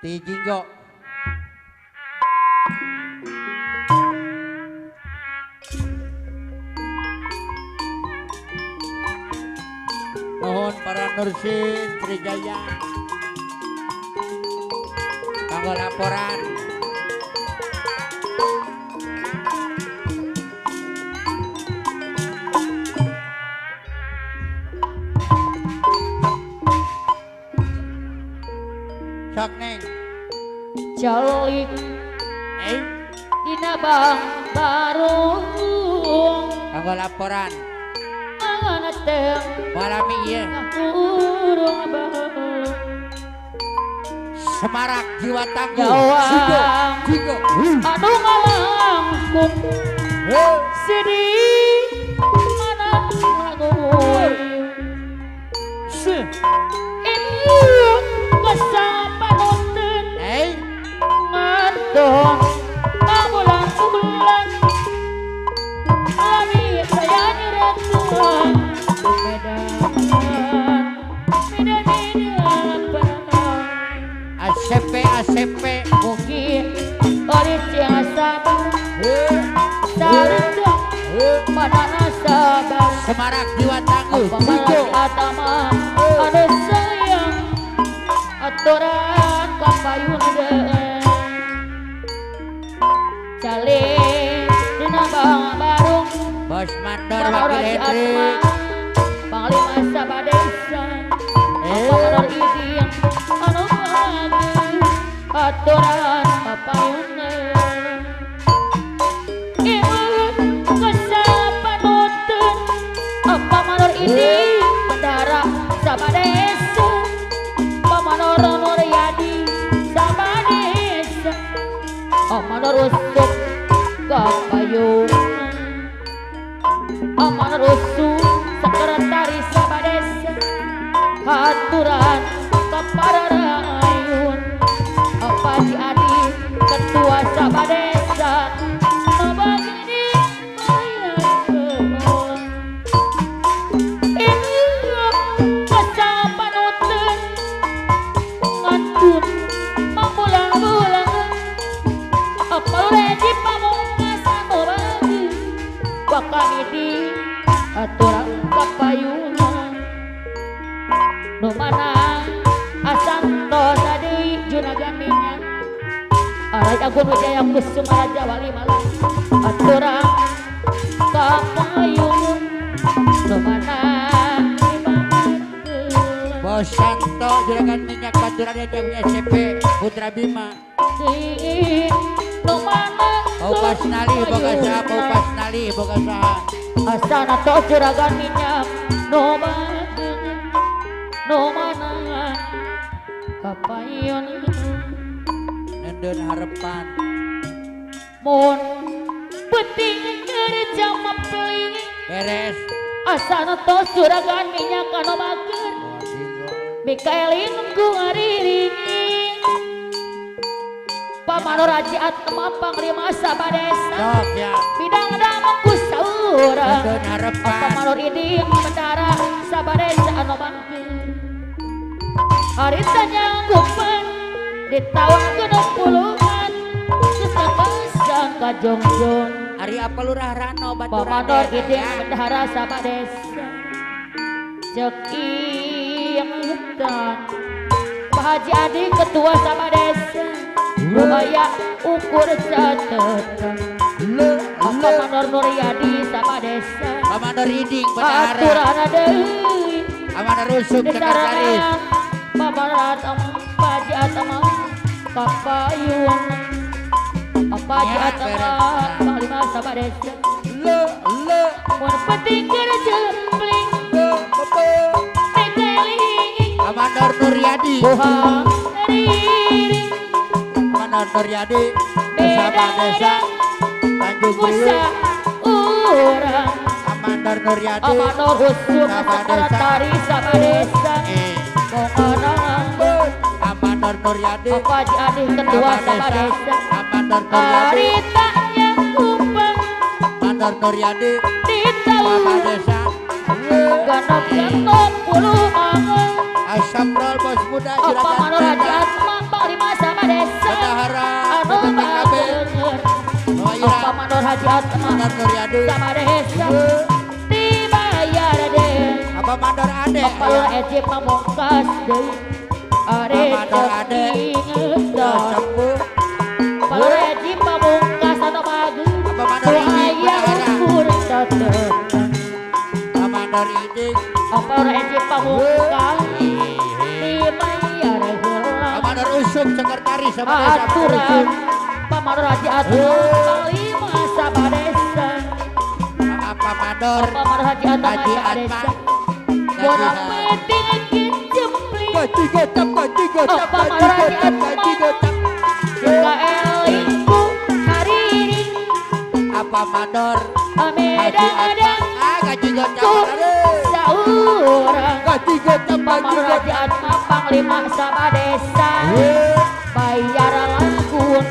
Ti Jinggo. Mohon para Nursin Trijaya kanggo laporan. Sok neng Calik dina bang barung kanggo laporan anateng walami ieu urung baheung Semarak jiwa tangguh Jigo Jigo anu ngalangkung sidi mana lagu se kesapanuteun ngadon bulan-bulan lami saya nyeretuan medan medan medan ACP ACP mugi ori tiang sabar sarta manana sabar Semarak jiwa tangguh Jigo atama anu sayang aturan kapayun deun cale dina bang barung Bos Mandor Wakil Hendrik Panglima Sabadesa Pamanor Iding anu bagus aturan kapayun ieu kesapanuteun Pamanor Iding bendara Sabadesa Pamanor Nuryadi Sabadesa Amanor Usuk kapayun Amanor Usuk sekretaris Sabadesa aturan kapararayun Haji Adi ketua Sabadesa bagini bayarkeun ieu kesapanuteun ngantun mambulang-bulang Apalagi pamungkas anu bagi wakamidi aturan kapayunan nu mana asantos deui juragan minyak Arai Agung Wijaya Kusuma Raja Wali Malang aturan kapayunan nu mana Bos Santo juragan minyak baturan yang SMP Putra Bima nu mana Paupas nali boga saha paupas nali boga saha asana tos juragan minyak nu bageung nu mana kapayun nendeun harepan mun penting kerja mapling beres asana tos juragan minyak anu bageun mikaelin ku ngariring Pamanor Haji Atma Panglima Sabadesa bidang damang ku saurang Pamanor Iding bendara Sabadesa anu bangkeun harita nyanggupan di taun 60-an geus kapasang ka jongjon ari apa lurah Rano baturan Pamanor Iding bendara Sabadesa ceuk iyang hutan Pak Haji Adi ketua Sabadesa Ubaya ukur catetan Pamanor Nuryadi Sabadesa Pamanor Iding bendahara aturan deui Pamanor Usuk sekretaris Pamanor Haji Atma kapayun Haji Atma Panglima Sabadesa le le mun penting kerja bling mekeling Pamanor Nuryadi buha riring Pamanor Nuryadi bersama desa Tanjung Priuk urang Pamanor Nuryadi Pamanor Usuk sekretaris Sabadesa Pamanor Nuryadi Haji Adi ketua Sabadesa Pamanor Nuryadi harita nyangkupan Pamanor Nuryadi di taun Sabadesa 60 angan Asaprol bos muda juragan Pamanor Haji Atma Panglima Sabadesa Haji Atma sama desa dibayar deh. Abah Mandor Ade Palur Eji Pamungkas deui Are Ade ingetan Palur Eji Pamungkas anu bagus Abah Mandor aya ukur tetep Abah Mandor Iding Palur Eji Pamungkas dibayar heula Abah Mandor Usum sekretaris sama desa aturan Pamanor Haji Atma Panglima sama desa Apa Mandor Pamanor Haji Atma sama desa Borang penting jempling gaji gocap gaji gocap gaji gocap gaji gocap kaelingku hariring Apa Mandor Haji Atma gaji gocap saurang gaji gocap gaji Pamanor Haji Atma Panglima sama desa bayar lagun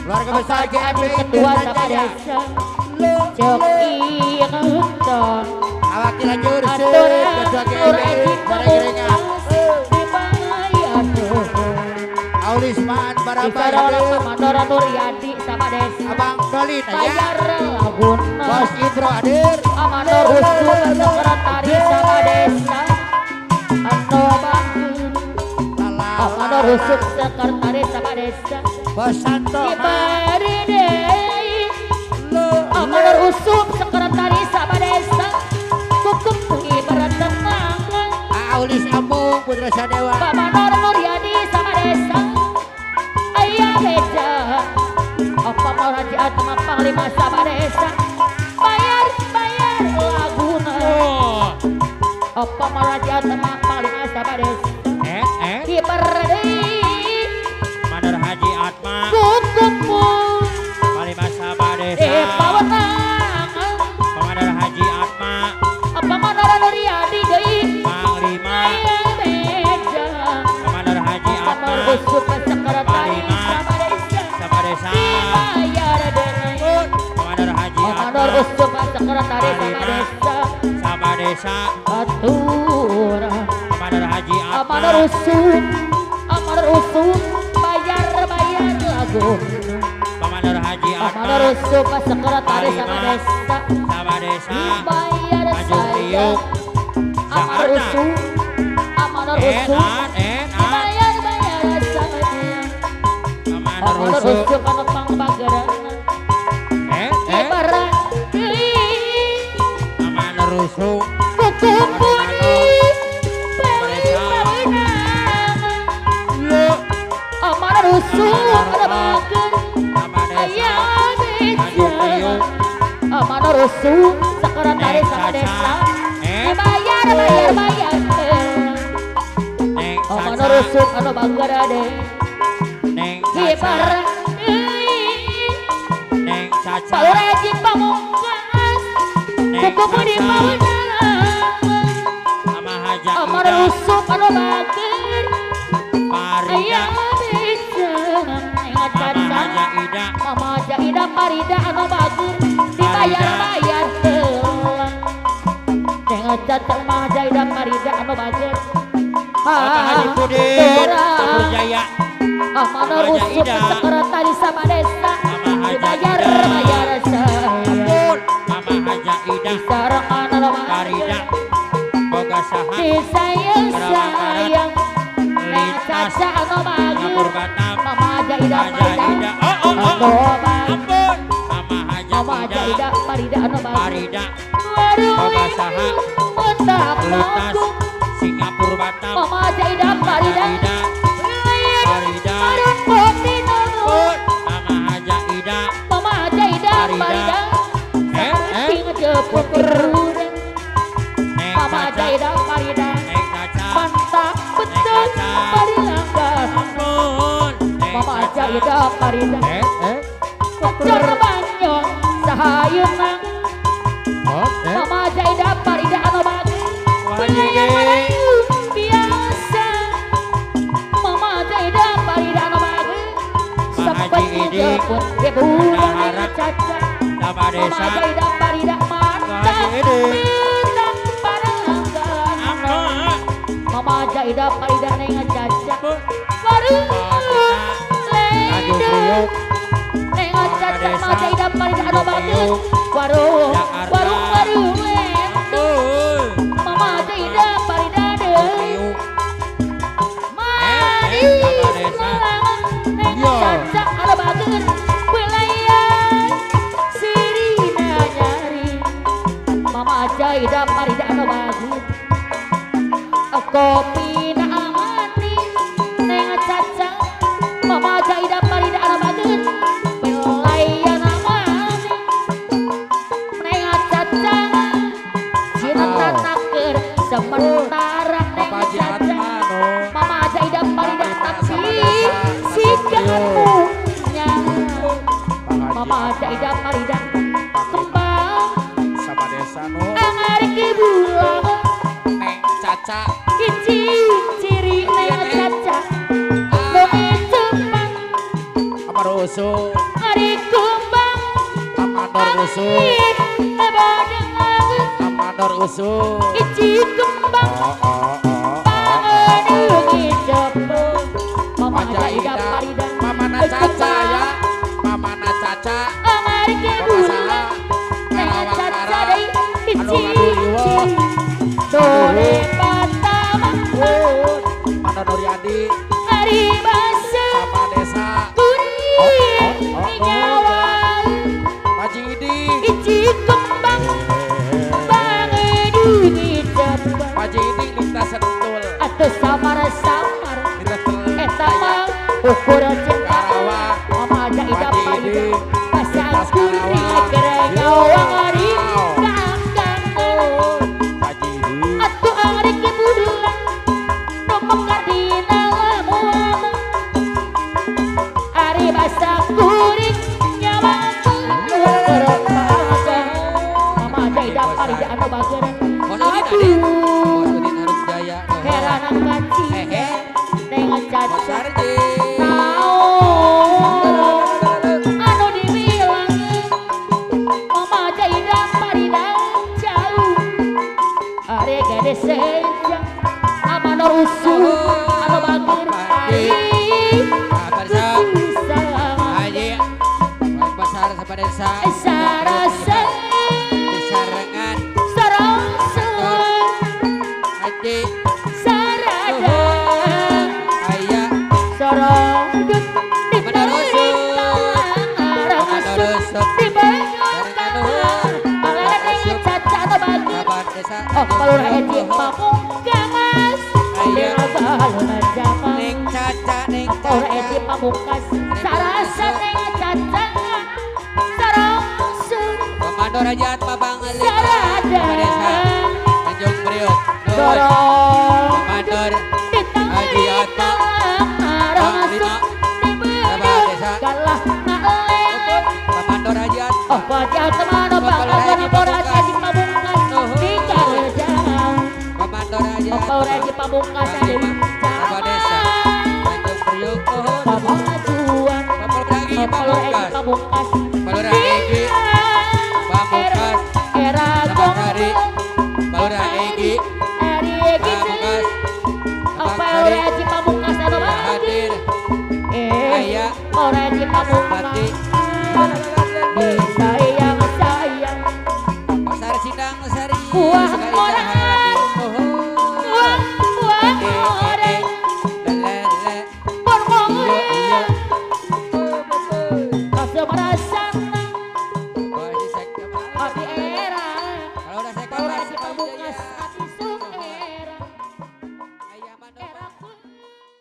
keluarga besar GMP ketua sama desa cek ingetan awakil aja urus ketua GMP goreng-gorengan Aulis Maan Barabai Mandor Nuryadi sama desa Abang Dolin bayar lagun Bos Ibro hadir Amandor Usum sekretaris sama desa Ando Bangkun Amandor Usum sekretaris sama desa Bos Santo diberi deui Amandor Usum sekretaris sama desa kukum ibarat tenangan Aulis Ambung Putra Sadewa Pak Mandor Nuryadi sama desa ayah beja Apa mau Haji Atma Panglima sama desa bayar bayar laguna Apa mau Haji Atma Panglima sama desa diberi deui Mandor Haji Atma kukumu Panglima sama desa pawenangan Mandor Haji Atma Apa Mandor Nuryadi deui Panglima aya beja Mandor Haji Atma Usum sekretaris sama desa sama desa dibayar deui Mandor Haji Atma Mandor Usum sekretaris sama desa sama desa aturan Mandor Haji Atma Mandor Usum Mandor Usum bayar bayar lagu Mandor Haji Atma Mandor Usum sekretaris sama desa sama desa dibayar saya Mandor Usum Mandor Usum dibayar bayar saya Mandor Usum anu pangbageran ibarat deui Mandor Usum kukumpuni Amar Usum anu bager aya beja Amar Usum sekretaris sama desa dibayar bayar bayar Amar Usum anu bager ade ibarat deui Neng Caca Palur Eji Pamungkas kukumu di pawenangan Mama Haja Amar Usum anu bager Parida aya beja Neng Mama Caca Haja Ida Mama Haja Ida Parida anu bager dibayar bayar heula Neng Caca Mama Haja Ida Parida anu bager Bapak Haji Pudin Sabur Jaya Amandor Haja Usum Ida. sekretaris sama desa Mama Haja dibayar Ida. bayar saya Mama Haja Ida sareng anu Parida Boga saha disayang sayang Neng Lintas Caca anu bager Ngapur Batam Mama Haja Ida Haja Parida Ida oh oh anu oh bager ampun Mama Haja Mama Haja Ida Ida Parida anu bager Parida Warung Boga saha Mentah Lintas manggung Singapura Batam Mama Haja Ida Parida Ida Parida Marun Putih Nurul Mama Haja Ida Mama Haja Ida Parida. Parida Saking jeput berudang Neng Mama Haja Caca Ida Parida Neng Caca Mantap betul Parilanggan ampun Neng Mama Haja Caca Ida Parida Kocor banyo Sahayunang Mama Haja Ida Parida anu bager Wah, Melayu biasa Mama Haja Ida Parida anu bager Ma Haji Sampai Idi. jemput Ibu Bendahara. Caca Sama Mama desa Haja Ida Parida mantap Haji Idi. Bintang paranggan ampun Mama Haja Ida Parida neng Caca Baru Tanjung lede Priok Neng Caca Mama Haja Ida Parida anu bageun warung warung warung lendong Mama Jaida Parida deui manis malangan Neng Caca anu bageun wilayah Sirina nyari Mama Jaida Parida anu bageun kopi na manis Neng Caca Mama Jaida Parida anu bageun wilayah manis Neng Caca cinta taker sementara Neng Caca Mama Jaida Parida tapi si punya Mama Jaida Parida kembang sama desa no angarik bulan Neng Caca hiji ciri Neng Caca nu cepang amar usu ari kembang amanor usu amanor usu hiji kembang pangeungi cepeng Mama Jaida Parida Mama na Caca ya Mama na Caca angarik bulan Neng Caca deui hiji ciri dore patama Mana Nuryadi ari basa sama desa kuring nyawa Haji Idi hiji kembang pangeungi cepeng Haji Idi lintas sentul atuh samar-samar eta mah ukur cinta Mama Jaida Parida pasang kuring keur nyawa ngari kakangan Haji Idi atuh angrik bulan nu mekar dina lamuan ari basa kuring nyawa ukur pakan Mama Jaida Parida anu bageun aduh heran kaci Neng Caca naon anu dibilang Mama Jaida Parida jauh ari gede senja amanor usu anu bager ari kususah Haji Pasar sama desa sarasa Sarengan sarasa Haji sarada Aya sorongdut diterita arang di banyutan malah Neng Caca anu bageun oh palurah Eci Pamungkas Neng baluna jaman Neng Caca Neng Palurah Caca Eci Pamungkas sarasa Neng Caca sarongsun Komando Raja Atma Panglima sarada Desa Tanjung Priok dorong Komandor Haji Atma arang di beduk kalah ngaleng Komandor Haji Atma oh Haji Atma anu pangagon Palurah Eci Pamungkas di karejaan Komandor Haji oh Palurah Eci Pamungkas di Sama desa Tanjung Priok pamajuan Palurah Palurah Eci Pamungkas Pamungkas Palurah Egi Pamungkas era Sari Palurah Egi Ari Egi Pamungkas Palurah Eci Pamungkas anu hadir Aya Palurah Eci Pamungkas disayang sayang Pasar Sindang Sari buah